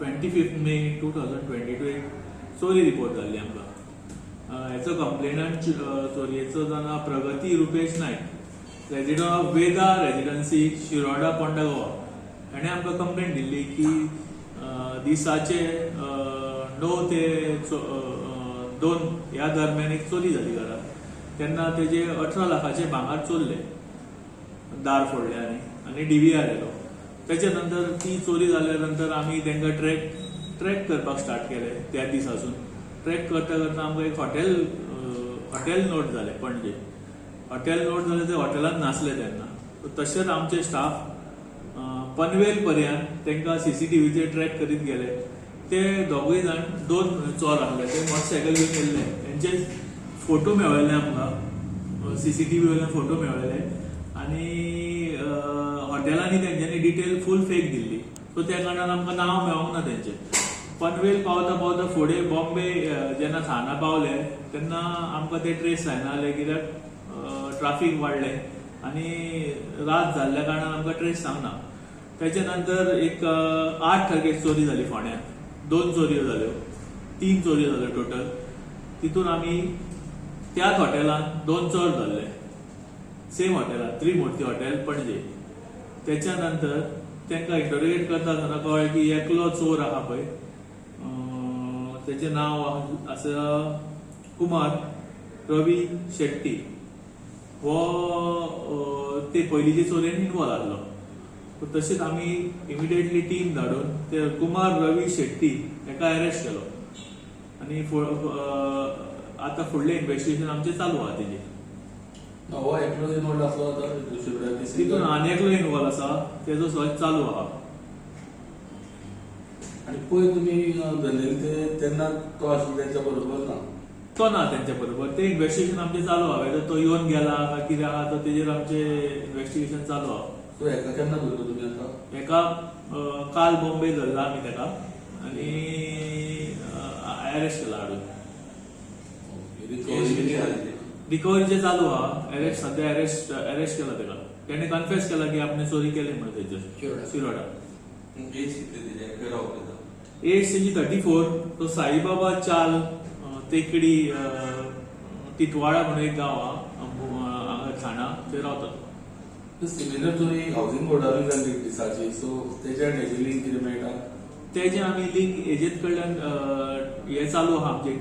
25 May 2022 एक चोरी report जाल्ली आमकां. हेचो कंप्लेनंट चोरयेचो जावन आहा प्रगती Rupesh Naik, resident of Veda residency, Shiroda, Ponda, Goa. हेणें आमकां कंप्लेन दिल्ली की दिसाचे 9 ते 2 ह्या दरम्यान एक चोरी जाली घरात. तेन्ना तेजे 18 लाखाचे भांगर चोरले, दार फोडले आनी डीव्हीआर येलो. तेच्या नंतर, ती चोरी जाल्या नंतर आमी तांकां ट्रॅक ट्रॅक करपाक स्टार्ट केले. त्या दिसासून ट्रॅक करता करता आमकां एक हॉटेल हॉटेल नोट जालें. पणजे हॉटेल नोट जालें. ते हॉटेलांत नासले तेन्ना. तशेंच आमचे स्टाफ पनवेल पर्यंत तांकां सीसीटीव्हीचेर ट्रॅक करीत गेले. ते दोगूय जाण, दोन चोर आहले, ते मोटरसायकल घेवन येयल्ले. तेंचे फोटो मेळयले आमकां, सीसीटीव्ही वयल्यान फोटो मेळयले आनी हॉटेलांनी तेंच्यांनी डिटेल फूल फेक दिल्ली. सो त्या कारणान आमकां नांव मेळोंक ना तेंचें. पनवेल पावता पावता फुडें बॉम्बे जेन्ना थाना पावले तेन्ना आमकां ते ट्रेस जायना जाले, कित्याक ट्राफीक वाडलें आनी रात जाल्ल्या कारणान आमकां ट्रेस जावना. तेच्या नंतर एक 8 तारखेक चोरी जाली फोंड्यात. दोन चोरयो जाल्यो, तीन चोरयो जाल्यो टोटल. तितून आमी त्याच हॉटेलांत दोन चोर धरले, सेम हॉटेलांत, त्रिमूर्ती हॉटेल, पणजे. त्याच्या नंतर तांकां इंटरोगेट करता आसतना कळ्ळें की एकलो चोर आहा पळय, तेचें नांव आसा कुमार रवी शेट्टी. हो ते पयलींचे चोरयेन इनवॉल्व आहलो. तशेंच आमी इमिडिएटली टीम धाडून ते कुमार रवी शेट्टी हेका अरेस्ट केलो आनी आतां फुडलें इन्वेस्टिगेशन आमचें चालू आहा तेजें. हो एकलो इनवॉल्व आसलो तर दुसरे? तितून आनी एकलो इनवॉल्व आसा, तेजो सर्च चालू आहा. आणि पयर तुमी धरलेले ते तेन्ना तो आशिल्लो तेंच्या बरोबर ना? तो ना तेंच्या बरोबर. ते इन्वेस्टिगेशन आमचें चालू आहा, वेदर तो येवन गेला काय कितें आहा, तर तेजेर आमचें इन्वेस्टिगेशन चालू आहा. सो हेका केन्ना धरलो तुमी आतां? हेका काल बॉम्बे धरला आमी तेका आनी अरेस्ट केला हाडून. रिकवरी किती जाली? रिकवरीचे चालू आहा. अरेस्ट, सध्या अरेस्ट अरेस्ट केला तेका. तेणे कन्फेस केला की आपणे चोरी केली म्हणून थंयसर. शिरोडा. शिरोडा. एज कितली तेजी? खंय रावता तो? एज तेजी 34. तो साईबाबा चाल, तेकडी, टिटवाळा म्हणून एक गांव आहा हांगा ठाणा, थंय रावता तो. सिमिलर चोरी हावसिंग बोर्डारूय जाल्ली दिसाची, सो तेज्या हेजी लिंक कितें मेळटा? तेजे आमी लिंक हेजेच कडल्यान हे चालू आहा आमचे.